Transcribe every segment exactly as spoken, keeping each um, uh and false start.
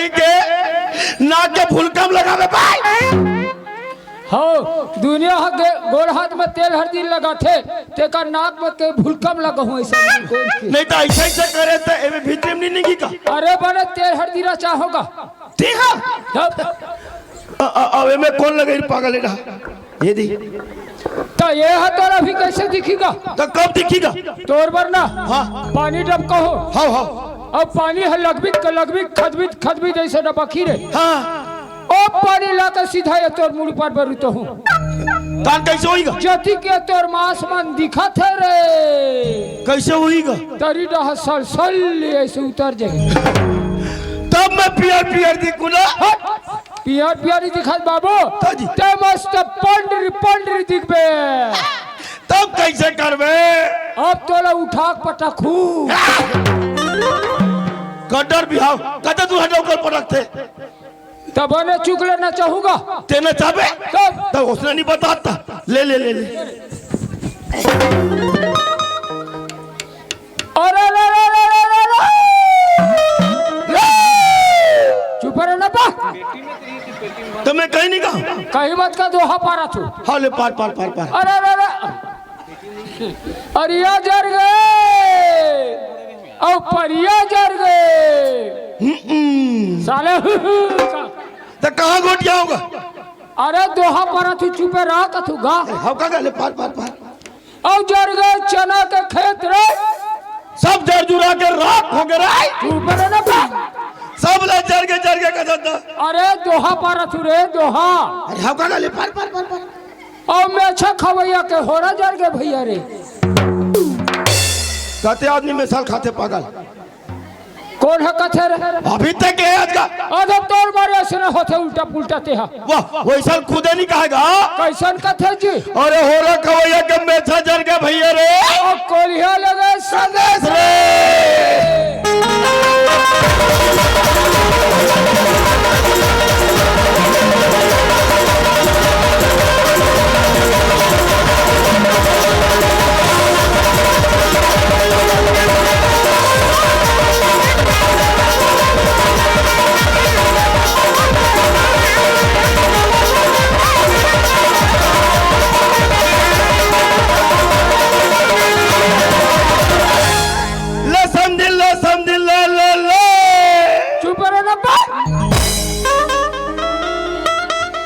के नाक के भुलकम लगावे भाई। हव, दुनिया ह गे-, गोड़ हाथ में तेल हरदी लगाथे, तेकर नाक में के भुलकम लगाहूं ऐसा नहीं कोई के। नहीं तो ऐसा, ऐसा करे तो एमे भीतरी में नहीं निकली का? अरे बने तेल हरदी रचा होगा। ठीक है। तब अ, अ, अब एमे कौन लगे रे पागल एला? ये दी। त ये ह तोला अभी कैसे दिखी गा? त कब दिखी गा? तोर बर ना। हाँ। पानी डबका हो। हाँ, हाँ। अब पानी ह लगबित क लगबित खदबित खदबित ऐसे डबकी रे। हाँ। ओ पानी ला के सीधा ये तोर मुड़ी पर बरू तो हूँ। तान कैसे होई गा? जति के तोर मांस मन दिखत हे रे। कैसे होई गा? तरी डहा सल सल ऐसे उतर जाए। तब मैं पियर पियर दिखूं ना। हट। पियर पियर ही दिखत बाबू। तो जी। ते मस्त पंडरी पंडरी दिखबे। तब कैसे करबे? अब तोला उठा के पटकू। कटर बिहाव, कते तू हटाओ कर पटकथे। तब ने चुक लेना चाहूंगा। तेना चाहबे? तब। तब उसने नहीं बताता। ले, ले, ले, ले। अरे, अरे, अरे, अरे, अरे, अरे, अरे! चुप रहे ना बा। तो मैं कहीं नहीं कहा। कहीं मत का दोहा पारा तू। हाँ, ले पार, पार, पार, पार। अरे, अरे, अरे। अरिया जर गए। और परिया जर गए। हम्म। साले। तो कहाँ गोटिया होगा? अरे दोहा पारा तू चुपे रहा कथू गा। हम का गले पार, पार, पार। अउ जर गए चना के खेत रे। सब जर जुरा के राख हो गए रे। तू ऊपर है ना बा। सब ला जर के, जर के का जाता। अरे दोहा पारा तू रे दोहा। अरे हम का गले पार, पार, पार, पार। अउ मेछा खवैया के होरा जर गए भैया रे। कते आदमी मेछा ल खाथे पागल। कौन ह कथे रे? अभी तक ले आज का। अरे तोर मारे ऐसे ना होथे उल्टा पुल्टा ते हा। वाह, वैसा खुदे नहीं कहेगा। कैसन कथे जी? अरे होरा खवैया के मेछा जर गए भैया रे। और कोलिया लगे संदेश रे। ले समझिन, ले समझिन, ले, ले, ले। चुप रहे ना बा।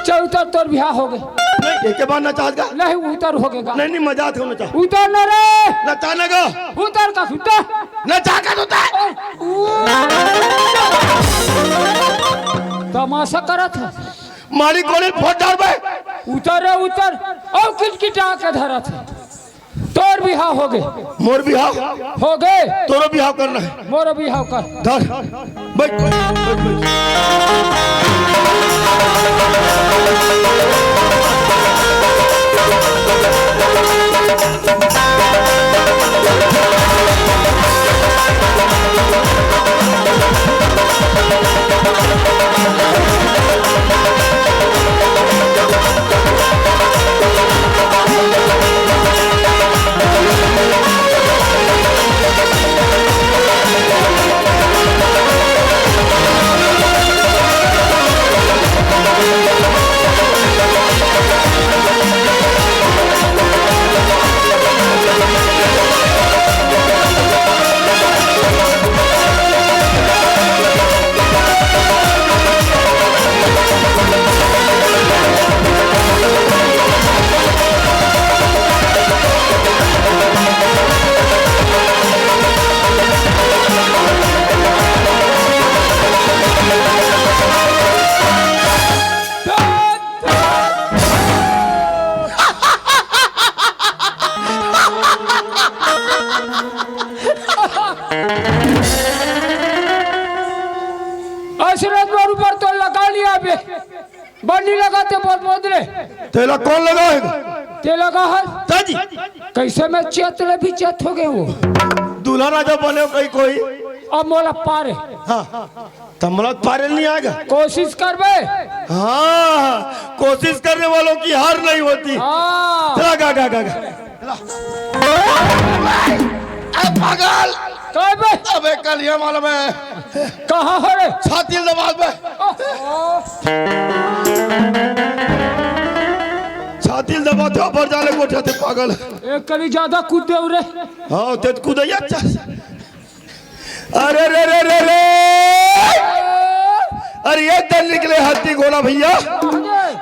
चल उतर, तोर बिहाव हो गए। नहीं, एक बार नचा का। नहीं, उतर हो गए का। नहीं, नहीं, मजा आता नचा। उतर ना रे। नचा ना का। उतर का उतर। नचा का उतर। तमाशा करत है। मारी गोली फोड़ डाल बे। उतर रे उतर। और किटकिटा के धरत है। तोर बिहाव हो गए। मोर बिहाव? हो गए। तोरो बिहाव करना है। मोरो बिहाव कर। धर। बैठ, बैठ, बैठ, बैठ। आशीर्वाद बार ऊपर तो लगा लिया बे। बन्नी लगाते बहुत बहुत रे। तेला कौन लगाएगा? ते लगा है। ताजी। कैसे मैं चेत ले भी चेत हो गए वो। दूल्हा राजा बने हो कहीं कोई। अब मोला पारे। हाँ। तमला पारे नहीं आएगा। कोशिश करबे। हाँ, कोशिश करने वालों की हार नहीं होती। हाँ। चला गा, गा, गा, गा। ए पागल, ओए बे। अबे कलिया माल में। कहाँ हो रे? छाती ल दबा बे। छाती ल दबा दे, ऊपर जाले कोठा ते पागल। एक कनी ज्यादा कूद दे रे। हाँ, ते कूद जा। अरे रे रे रे रे। अरे एक दन निकले हाथी घोड़ा भैया,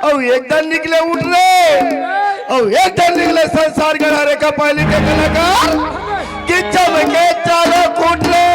अउ एक दन निकले ऊँट रे, अउ एक दन निकले संसार गढ़ा रे कपाली के कलाकार, कि चमके चारों कूट रे।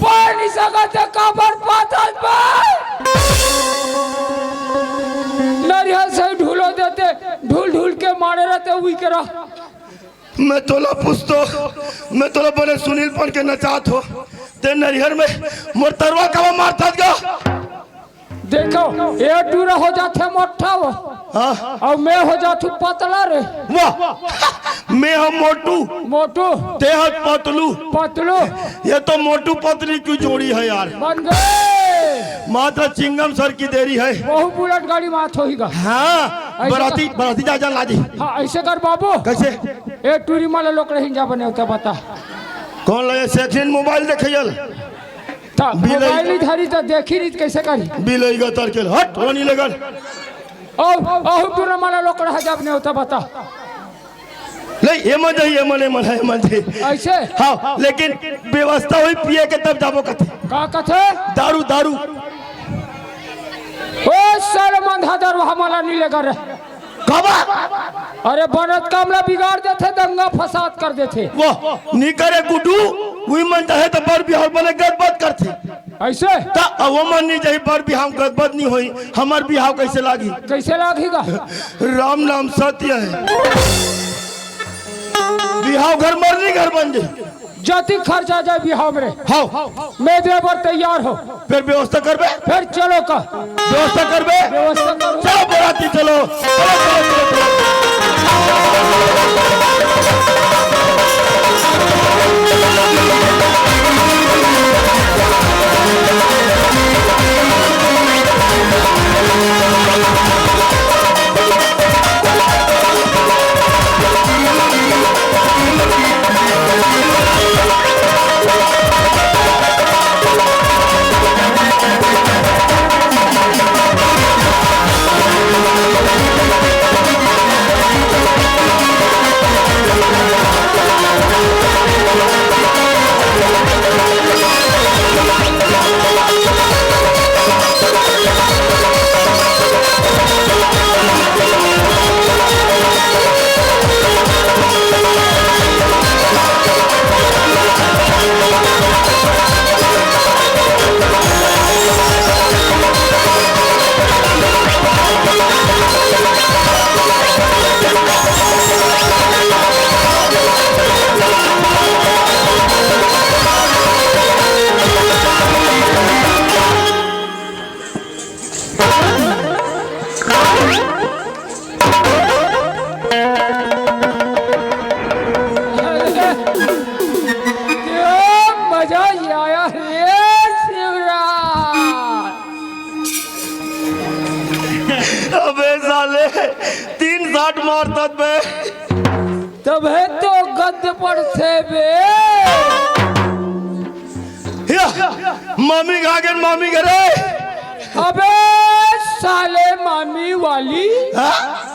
पानी सगा ते काबर पातल बा? नरिया से ढूलो देते, ढूल ढूल के मारे रहते, उई करा। मैं तोला पूछतो, मैं तोला बने सुनील पन के नचात हो, ते नरिहर में मोर तरवा काबर मारतात गा? देखो, ए टूरा हो जाथे मोटा वो, हाँ। अउ मैं हो जाथू पतला रे। वाह, मैं हम मोटू, मोटू। ते हर पतलू। पतलू। ये तो मोटू पतली की जोड़ी है यार। बन गए। मात्र चिंगम सर की देरी है। बहु बुलेट गाड़ी मात होही गा। हाँ, ऐसे बराती, कर बराती जा, जा लाजी। हाँ, ऐसे कर बाबू। कैसे? ए टूरी माला लोकड़े हिंजा बने होता बता। कौन लगे सेकंड मोबाइल देखैयल? ता बिलई। मोबाइल ही धरी तो देखी नहीं कैसे करी? बिलई गतर के हट, रोनी लगन। ओ, ओहू टूरा माला लोकड़ा है जब नहीं होता बता। नहीं, ये मन जाही, ये मन, ये मन है, ये मन जाही। ऐसे? हाँ, लेकिन व्यवस्था होही पिए के तब जाबो कथे। का कथे? दारू, दारू। ओ सारे मंधा दारू हमारा नहीं लेगा रे। काबर? अरे बनत काम ला बिगाड़ देथे, दंगा फसाद कर देथे। वाह, नी करे गुड्डू, उही मन चाहे तो बर बिहाव बने गदबद करथे। ऐसे? त अब वो मन नी चाही, बर बिहाव गदबद नी होही, हमर बिहाव कैसे लागी? कैसे लागी गा? राम नाम सत्य है। बिहाव घर मरनी घर बन जाही। जतिक खर्चा जाए बिहाव में रे। हाँ। मैं दे बर तैयार हो। फिर व्यवस्था करबे? फिर चलो का। व्यवस्था करबे? व्यवस्था करो। चलो बराती चलो। चलो, चलो, चलो, चलो। क्या मजा ही आया रे शिवराज। अबे साले, तीन साठ मारतात बे। तभे तो गद्द पड़थे बे। या, मामी गा गेन, मामी घरे। अबे साले मामी वाली। हाँ?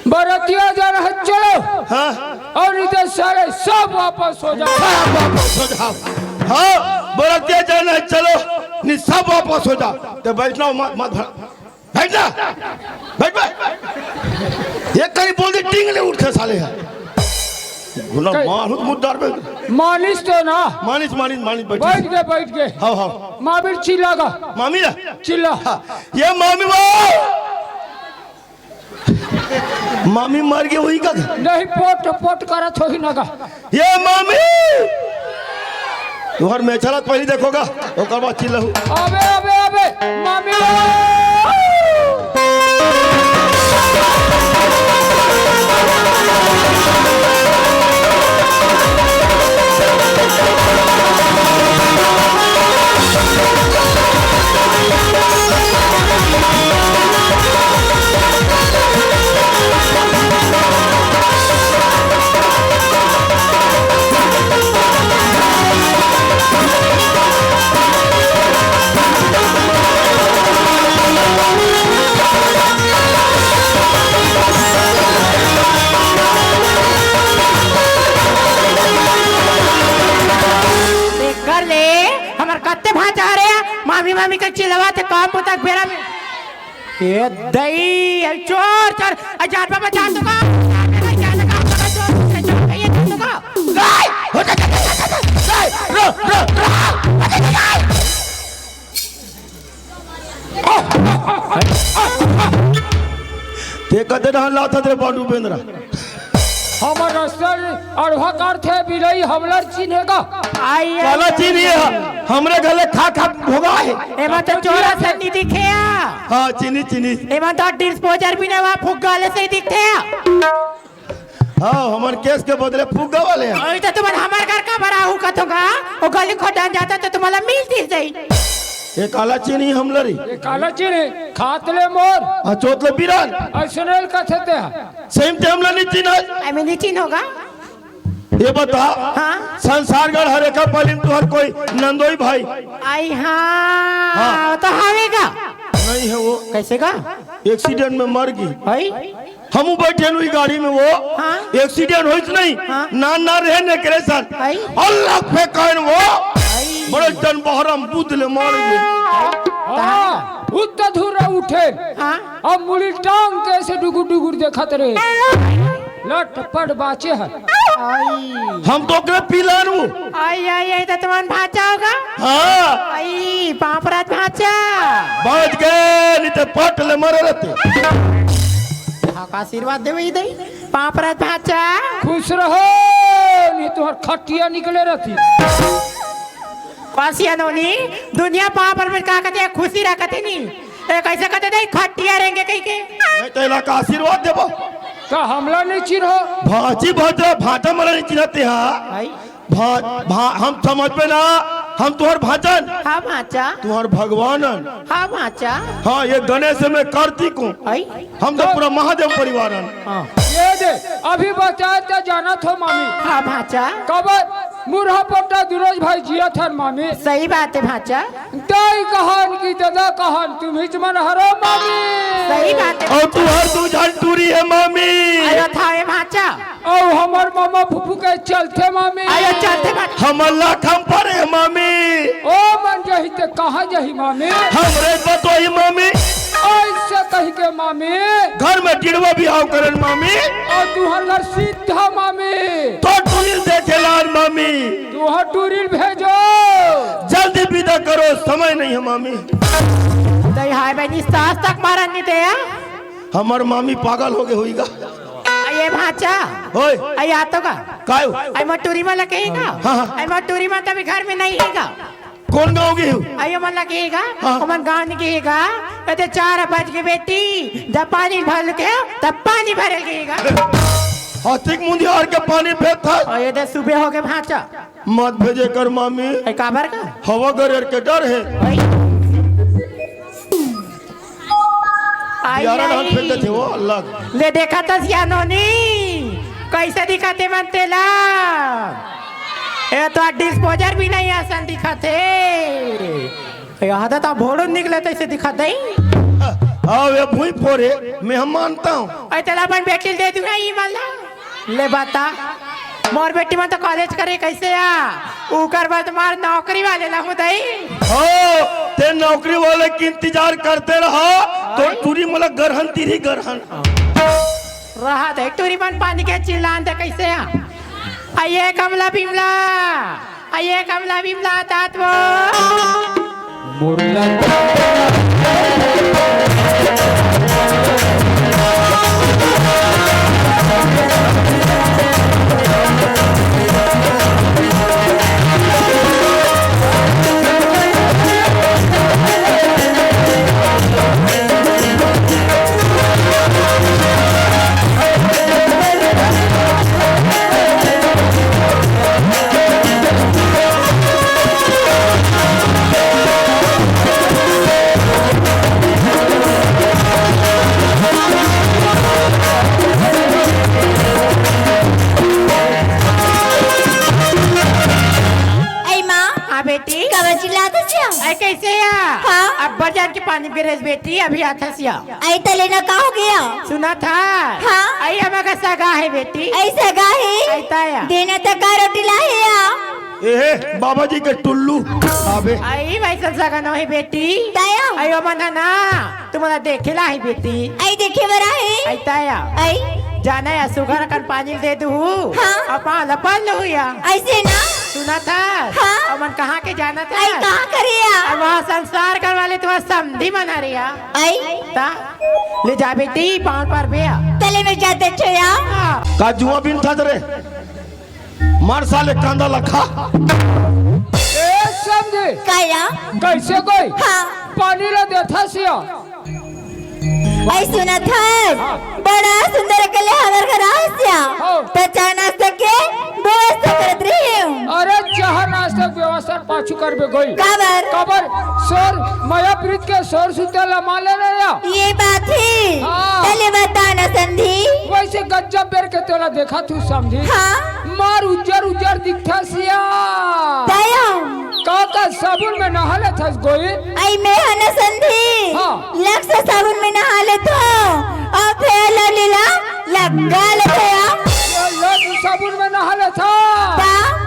बरतिया जाना है, चलो। हाँ? अउ नहीं तो सारे सब वापस हो जाओ। सब वापस हो जाओ। हाँ, बरतिया जाना है, चलो। नहीं, सब वापस हो जाओ। तो बैठना हो, मत, मत भड़-, बैठ जा। बैठ, बैठ। एक करी बोल दे, टिंग ले उठथे साले है। गुना कै- मार, मुद्दार पे। मानिस तो ना। मानिस, मानिस, मानिस, बैठ। बैठ गए, बैठ गए। हाँ, हाँ। माबिर चिल्ला गा। मामी ना? चिल्ला। हाँ। ये मामी वो। मामी मर गे होही का? नहीं, पोट पोट करत होही ना गा। ये मामी, तुहर मेछा ला तो पहली देखो गा, ओकर बाद चिल्लाहू। अबे, अबे, अबे, मामी। देख कर ले, हमर कत्ते भांचा हरे, मामी मामी के चिल्लावत हे काम बुता के बेरा में। ए दई, ए चोर, चोर, ए जान बाबा, जान तो का, जान तो का, चोर, चोर, चोर, ये जान तो का। गई, हो जा, जा, जा, जा, जा, गई, रो, रो, रो, हो जा, जा, जा। ते कते रहन लात हस रे बांडू बेंदरा? हमर रस्ता अड़वा करथे बिलई, हमला चिन्हे गा। आई, काला आई, चिन्ही हे, हमरे घले खा खा भोगा हे। एमा तो चोरा से नहीं दिखे आ। हाँ, चिन्ही, चिन्ही। एमा तो डिस्पोजर भी नवा फुग्गा ले से ही दिखथे आ। हाँ, हमन केस के बदले फुग्गा वाले हैं। ओई तो तुमन हमर घर का बड़ा हूँ कथोगा, ओ गली खोदान जाता तो तुम्हाला मिलती सही। ये काला चिन्ही हमला रे। ये काला चिन्ही, खात ले मोर। आ चोत ले बिरान। ऐसे नहीं कथे ते हैं। सही में ते हमला नहीं चिन्हस। आई में नहीं चिन्होगा। ये बता, हाँ? संसारगढ़ हरेका पालिम तुहर कोई नंदोई भाई? आई हाँ, हाँ। तो हवे गा। नहीं हे वो। कैसे गा? एक्सीडेंट में मर गे। आई? हमू बैठे नुई गाड़ी में वो। हाँ? एक्सीडेंट होइस नहीं। हाँ? ना, ना रहे ने करे सन। आई? अल्लाह पे कायन वो। आई? बड़े जन बहरम बुद्ध ले मार गे। हाँ, उत्ता धुरा उठे। हाँ? अब मुड़ी टांग के ऐसे डुगुर डुगुर देखत रहे। लटपट बाचे हे। आई। हम तो ओकरे पिलान हूँ। आई, आई, आई, तो तुमन भांचा होगा? हाँ। आई, पापरात भांचा। बच गे, नहीं तो पट ले मरे रहते। हाँ, का आशीर्वाद देवे ही दई। पापरात भांचा। खुश रहो, नहीं तो हर खटिया निकले रहती। पासिया नोनी, दुनिया पापर में का कथे, खुशी रह कथे नहीं। ए, कैसे कथे दई, खटिया रेंगे कही के। नहीं तो इलाका आशीर्वाद देबो। का हमला नहीं चिन्हो? भांची भद्रा भांटा मला नहीं चिन्हते हा। भाई। भा-, भा-, हम समझ में ना, हम तुहर भांचन। हाँ भांचा। तुहर भगवानन। हाँ भांचा। हाँ, ये गणेश में कार्तिक हूँ। आई। हम तो पूरा महादेव परिवार हन। हाँ। ये दे, अभी बचाए ते जानत हो मामी। हाँ भांचा। कबर मुरहा पट्टा दुरोज भाई जिया थन मामी। सही बात है भांचा। दाई कहन की ददा कहन, तुम हिच मन हरो मामी। सही बात है। अउ तुहर दू झन टूरी हे मामी। अयो थावे भांचा। अउ हमर मामा फूफू के चलथे मामी। अयो चलथे भांचा। हमर लाखम परे हे मामी। ओ मन जही ते कहाँ जही मामी। हमरे बतोही मामी। ऐसे कही के मामी। घर में टिड़वा बिहाव करन मामी। अउ तुहर लर सीधा मामी। तो टूरी ल देखे लान मामी। तुहर टूरी ल भेजो। जल्दी विदा करो, समय नहीं है मामी। तई हाय बहनी, सास तक मारन नहीं दे। हमर मामी पागल हो गए होई गा। आ ये भांचा। ओए। आ या तो का? कायो? आई मोर टूरी मन ला कही का? हाँ, हाँ। आई मोर टूरी मन तभी घर में नहीं है का? कौन गाँव गए हो? आई मन ला कही का? हाँ। ओमन गाँव नहीं कही का? कहते चार बज के बेटी, जब पानी भर के, तब पानी भरल कही का? हस्तिक मुंदियार के पानी फेंक था। और ये दे सुबह हो गए भांचा। मत भेजे कर मामी। ए, काबर का? हवा गरेर के डर हे। भाई। आई, बियारा धान आई। फेंक देथे वो अलग। ले देखा तो सियानोनी, कैसे दिखाते मन तेला? ए तो डिस्पोजर भी नहीं आसन दिखाते। यहाँ तो, तो भोड़ो निकले तैसे दिखाते ही। आओ ये भूई फोरे, मैं हम मानता हूँ। ए तेला अपन बेटी दे दूंगा ये वाला। ले बता, मोर बेटी मन तो कॉलेज करे कैसे आ? उकर बाद मार नौकरी वाले ला हो दई। हो, ते नौकरी वाले के इंतजार करते रहा, तो टूरी मला गरहन तीरी गरहन। रहा दे, टूरी मन पानी के चिल्लान दे कैसे आ? आ ये कमला बिमला, आ ये कमला बिमला तात वो। मुरला। हाँ बेटी। काबर चिल्लात हस या? अई कइसे या? हाँ। अब्बड़ जान के पानी गिरेस बेटी, अभी आथस या। अई तले ना का हो गया? सुनत हस? हाँ। अई हमर का सगा हे बेटी। अई सगा हे? अई तया। देना त का रोटी लाहे या? ए, बाबा जी के टुल्लू। अबे। अई वइसन सगा नोहे बेटी। तया। अई ओमन ह ना, तुमन ला देखे ला हे बेटी। अई देखे बर आहे? अई तया। अई? जाना या सुघर अकन पानी दे दुहू। हाँ। अउ पाँव ला पल लुहू या। अइसे ना? सुनत हस? हाँ। अउ ओमन कहाँ के जानत हस? अई कहाँ के हरे या? अउ वहाँ संसार करवा ले तुम्हर समधी मन हरे या। अई? त ले जा बेटी, पाँव परबे या। तले में जाते छो या। हाँ। का जुआ बिनथस रे? मार साले कांदा ला खा। ए समधी। का या? कइसे कोई हाँ। पानी ला देथस या? अई सुनत हस, बड़ा सुंदर अकन ले हमर घर आस या। हाँ। त चाय नाश्ता के व्यवस्था करत रहेंव। अरे चाय नाश्ता के व्यवस्था पाछू करबे गोई। काबर? काबर? सोर, मया प्रीत के सोर सुते ला माले रहे या। ये बात हे। हाँ। तले बता ना समधी। वइसे गजब बेर के तोला देखत हूँ समधी। हाँ। मार उज्जर उज्जर दिखथस या। तया। का का साबुन में नहा लेथस गोई? अई मैं ह ना समधी। हाँ। लक्स साबुन में नहा लेथों अउ फेयर लवली ला लगा लेथों या। ये लक्स साबुन में नहा लेथस? त?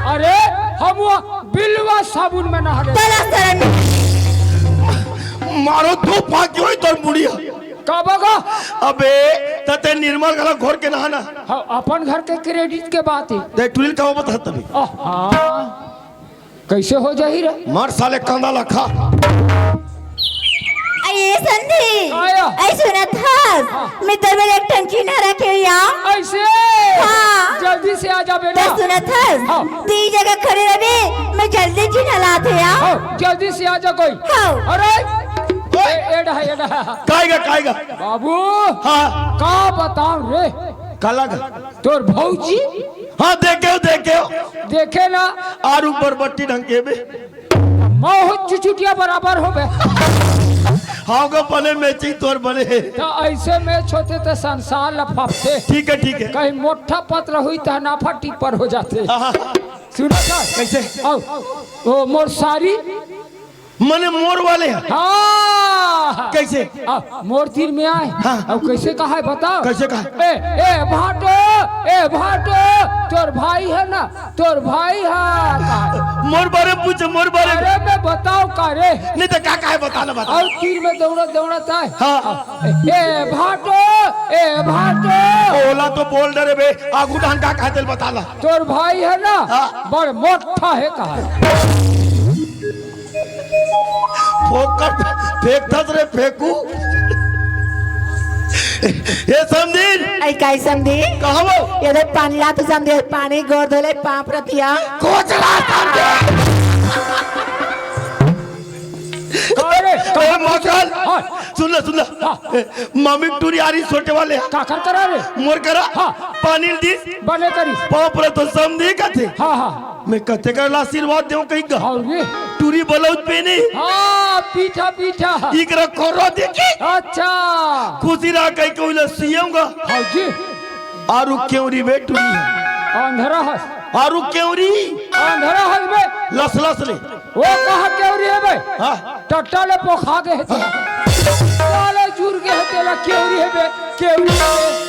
अरे हम वो बिलवा साबुन में नहा लेथों। तला सरन। मारो धूप फांकी होई तोर मुड़िया। का बगा? अबे, त तें निर्मल घला घोर के नहाना। हाँ, अपन घर के credit के बात हे। देख, टुरी ल का बतात हँव तभी। आहा, कइसे हो जाही रे? मार साले कांदा ला खा। अई समधी। आया। अई सुनत हस? हाँ। मैं तोर बर एक ठन चिन्हा रखे हँव या। अइसे? हाँ। जल्दी से आ जाबे ना। त सुनत हस? हाँ। तैं ए जगह खड़े रहिबे, मैं जल्दी चिन्हा लात हँव या। हाँ, जल्दी से आ जा कोई। हाँ। अरे, ए, एड़ा, एड़ा। काय गा, काय गा? बाबू, हाँ। का बतावँ रे? का लगा? तोर भौजी? हाँ, देखेंव, देखेंव। देखे ना? आरू बरबट्टी ढंग के बे। महूँ चुचुटिया बराबर होबे। हाँ गो, बने matching तोर बने हे। त अइसे match होथे त संसार लफापथे। ठीक हे, ठीक हे। कहीं मोट्ठा पतला होही त नाफा टिप्पर हो जाथे। हाँ, हाँ। सुनत हस? कइसे? अउ, ओ मोर सारी मने मोर वाले ह। हाँ। कइसे? आ, मोर तीर में आय। हाँ। अउ कइसे कहाय बतावँ? कइसे कहाय? ए, ए भाटो, ए भाटो, तोर भाई ह ना, तोर भाई ह, कहाय। मोर बारे पूछे, मोर बारे। अरे मैं बतावँ का रे? नहीं त का कहाय, बता ना, बता। अउ तीर में दौड़त दौड़त आय। हाँ। ए भाटो, ए भाटो। ओला तो बोल डरे बे, आगू डाहन का कहाय तेला बता ला। तोर भाई ह ना, हाँ। बड़ मोट्ठा हे कहाय। फोकट फेंकथस रे फेंकू। ए समधिन। अई काय समधी? कहाँ वो? ये देख पानी लात हँव समधी, पानी गोड़ धोले पाँव परत हँव। कोचला समधी। अरे, ए मकल। हाँ। सुन ले, सुन ले। हाँ। ए, मामी टूरी आरी छोटे वाले। काकर करा रे? मोर करा। हाँ। पानी ल दिस। बने करिस। पाँव परत हँव समधी कथे। हाँ, हाँ। मैं कथे कर ला आशीर्वाद देवँ कहि गा। हाँ रे। टूरी ब्लाउज पहने। हाँ, पीठा, पीठा। इकरा कोरो देखी। अच्छा। खुशी रहा कहि के ओला सियेंव गा। हाँ जी। आरू केवरी बे टूरी। अंधरा हस। आरू केवरी। अंधरा हस बे। लसलस ले। ओ कहाँ केवरी हे बे? हाँ। टट्टा ले पोखा गे हे तें। साले जुर गे हे तेला केवरी हे बे, केवरी हे बे।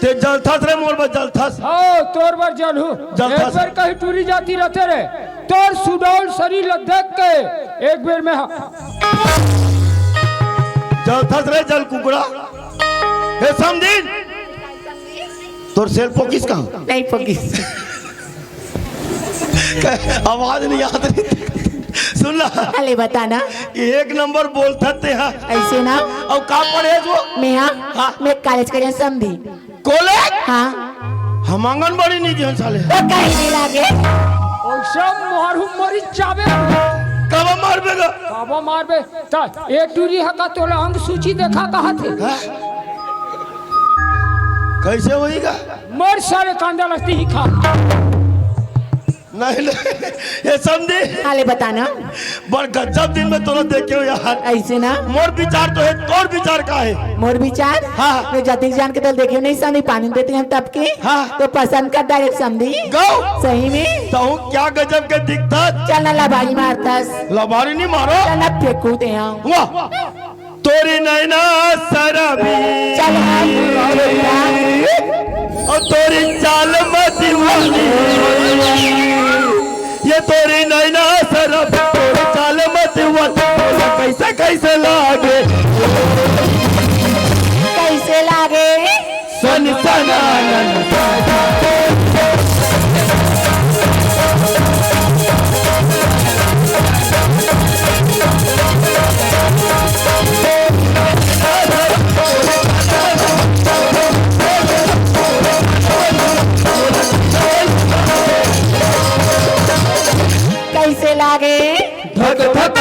तें जलथस रे मोर बर जलथस। हव, तोर बर जलहूँ। जलथस। एक बेर कहीं टूरी जाती रथे रे, तोर सुडौल शरीर ल देख के एक बेर में ह- जलथस रे जल कुकड़ा। हे समधिन, तोर सेल पोकिस कहाँ? नहीं पोकिस। आवाज नहीं आत रही। सुन ला। अले बता ना। एक नंबर बोलथस तें हा। अइसे ना। अउ का पढ़े हस वो? मैं हाँ, हाँ। मैं कॉलेज करे हँव समधी। कॉलेज? हाँ। हम आंगनबाड़ी नहीं गे हन साले। तो कहीं नहीं लागे। ओइसे मारू मरी जाबे। काबर मारबे गा? काबर मारबे? त ए टूरी ह का तोला अंग सूची देखा कहत हे? हाँ? कइसे होही गा? मोर सारे कांदा लगती ही खा। नहीं, नहीं। ये समधी। हाँ, ले बताना। बड़ गजब दिन में तोला देखे हो यार। ऐसे ना? मोर विचार तो है, तोर विचार का है? मोर विचार? हाँ। मैं जतिक जान के तोला देखे नहीं, समधी, पानी देते हैं तब के। हाँ। तो पसंद कर डायरेक्ट, समधी। गौ। सही में? तहूँ क्या गजब के दिखता। चल ना, लबारी मारतस। लबारी नहीं मारो। चल ना, फेंकू ते यहाँ। वाह। तोरी नैना शराबी। चल हट, छोटा। और तोरी चाल मत वाली। ये तोरी नैना शराबी, तोरी चाल मत वाली। बोला कैसे, कैसे लागे? कैसे लागे? सन सनानन। कैसे लागे? धक धक।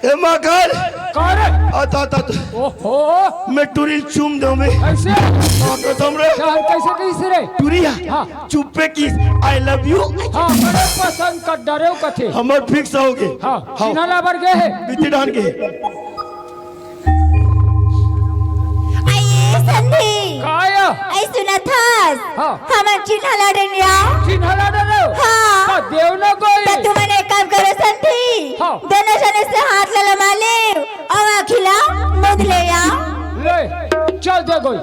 ए माखन। का रे? आता, आता, आता। ओहो। मैं टूरी चूम दो मैं। कैसे? हाँ, कसम रे। जान कैसे कहिस रे? टूरी है। हाँ। चुप्पे किस, I love you। हाँ, बड़े पसंद कर डरे हो कथे। हमर fix हो गे। हाँ, हाँ। चिन्हा लाबर गे हे। बीती डान के। अई संधी। का या? अई सुनत हस? हाँ। हमन चिन्हा लड़न या। चिन्हा लड़न या? हाँ। का देव न कोई? त तुमन एक काम करो संधी। हाँ। दोनों जने से हाथ ला लमा ले, अउ आँखी ला मुंद ले या। ले, चल दे गोई।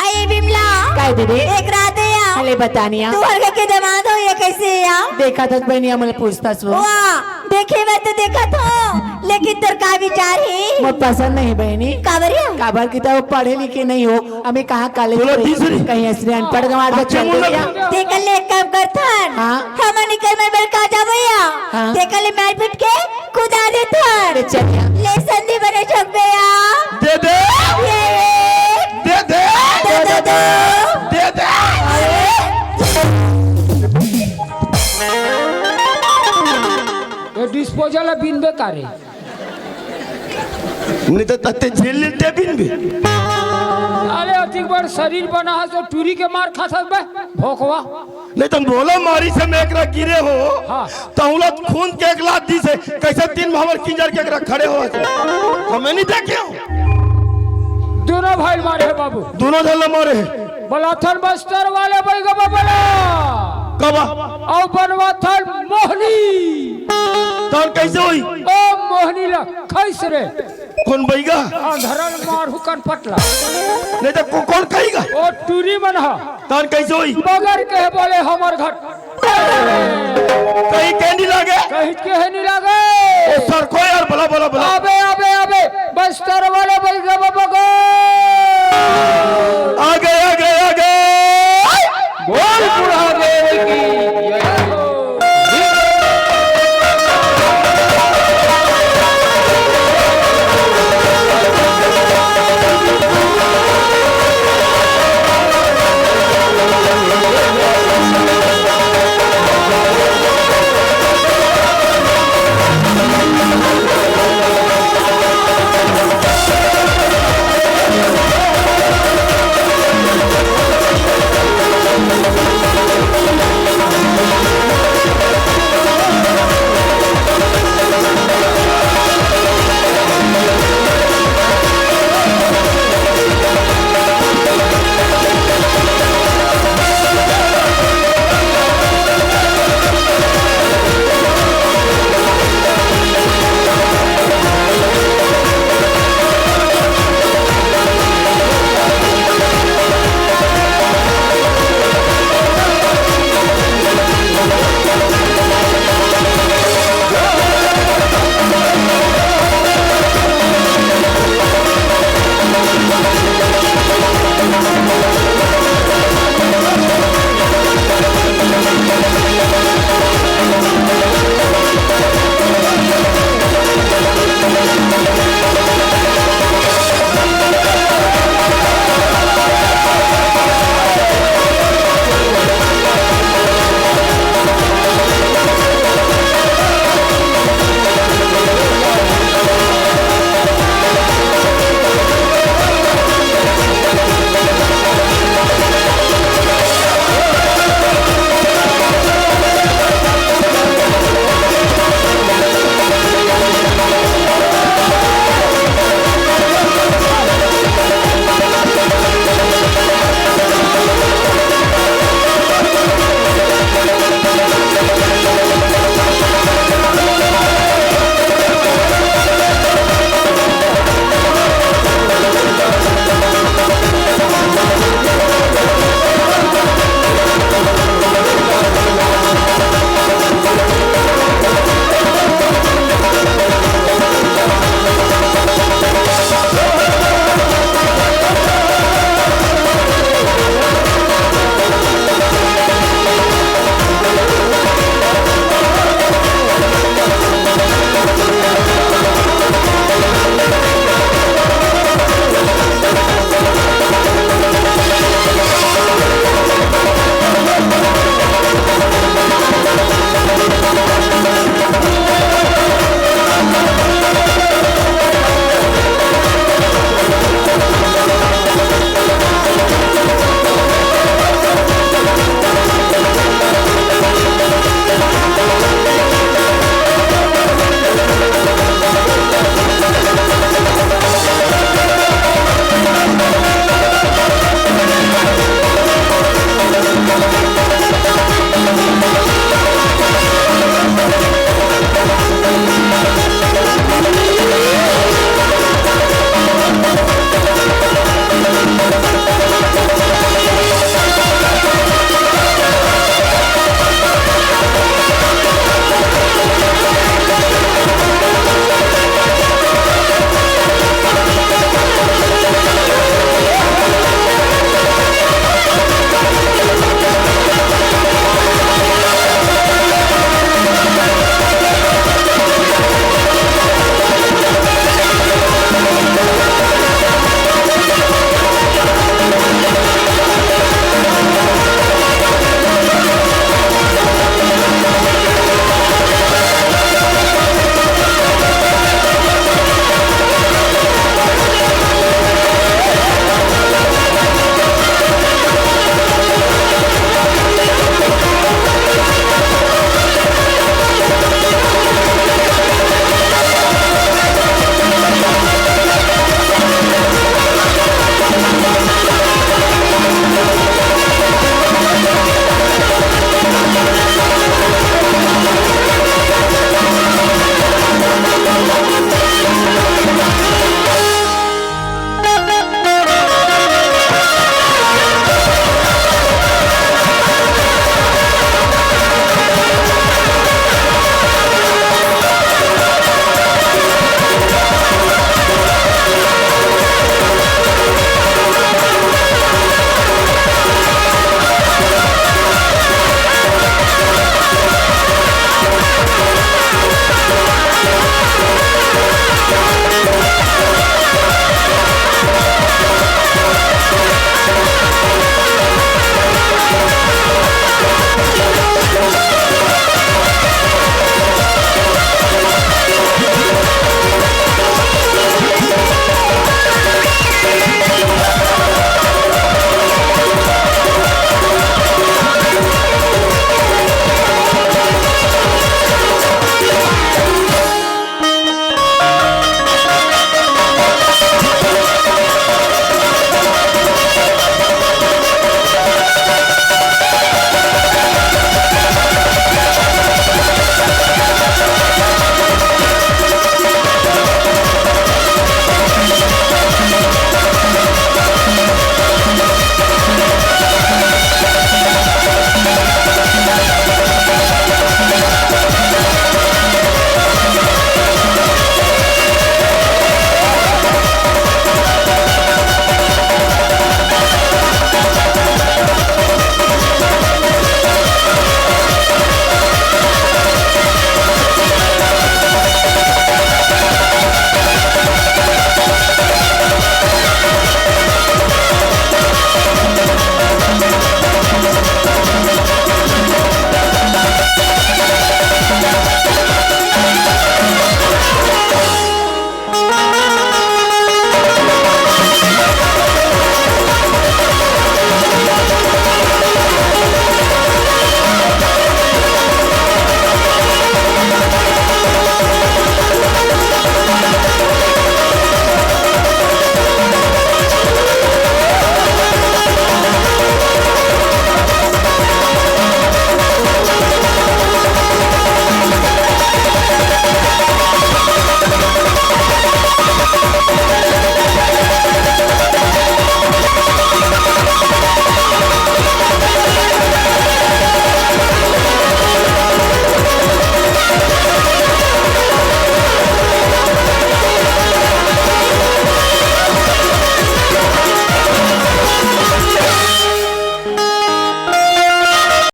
अई बिमला। काय दीदी? एक रात या। हले बतानिया। तू हर के दमाद हो, ये कैसे या? देखा था बहनिया, मले पूछता सो। वाह, देखे बर तो देखत हो, लेकिन तोर का विचार हे? मोर पसंद नहीं बहनी। काबर या? काबर की तो पढ़े लिखे नहीं हो, हमें कहाँ कॉलेज बोलो, में तीसरी। कहीं ऐसे अनपढ़ गंवार बच्चा अच्छा, बोलो। तेकर ले एक काम करथन। हाँ। हमन निकल में बेर का जाबो या? हाँ। तेकर ले मारपीट के कुदा देथन। ले चल या। ले संधी बने झोंकबे या। दे दे। ये एक। दे दे। दे दे दो। दे दे। अरे। ये disposal ला बिनबे का रे? नहीं तो तत्ते झेल लेते बिनबे। अरे अतिक बड़ शरीर बना है तो टूरी के मार खा सकबे, भोकवा। नहीं तो मोला मारी से मैं एकरा गिरे हो, हाँ। तहुला खून के एक लात दी से, कैसे तीन भावर किंजर के एकरा खड़े हो से। हमें नहीं देखे हो। दोनों भाई मारे हे बाबू। दोनों झन ला मारे हे। बलाथन बस्तर वाले बैगा बबला। कबा? अउ बनवाथन मोहनी। तहन कैसे होई? ओ मोहनी ला खैस रे। कौन बैगा? अंधरन मारू कन पटला। नहीं तो को-, कौन कहेगा? ओ टूरी मन हा। तहन कैसे होई? बगर के बोले हमर घर। कहीं के नहीं लागे? कहीं के है नहीं लागे? ओ सर को यार, बोला, बोला, बोला। अबे, अबे, अबे, बस्तर वाले बैगा बबा गो।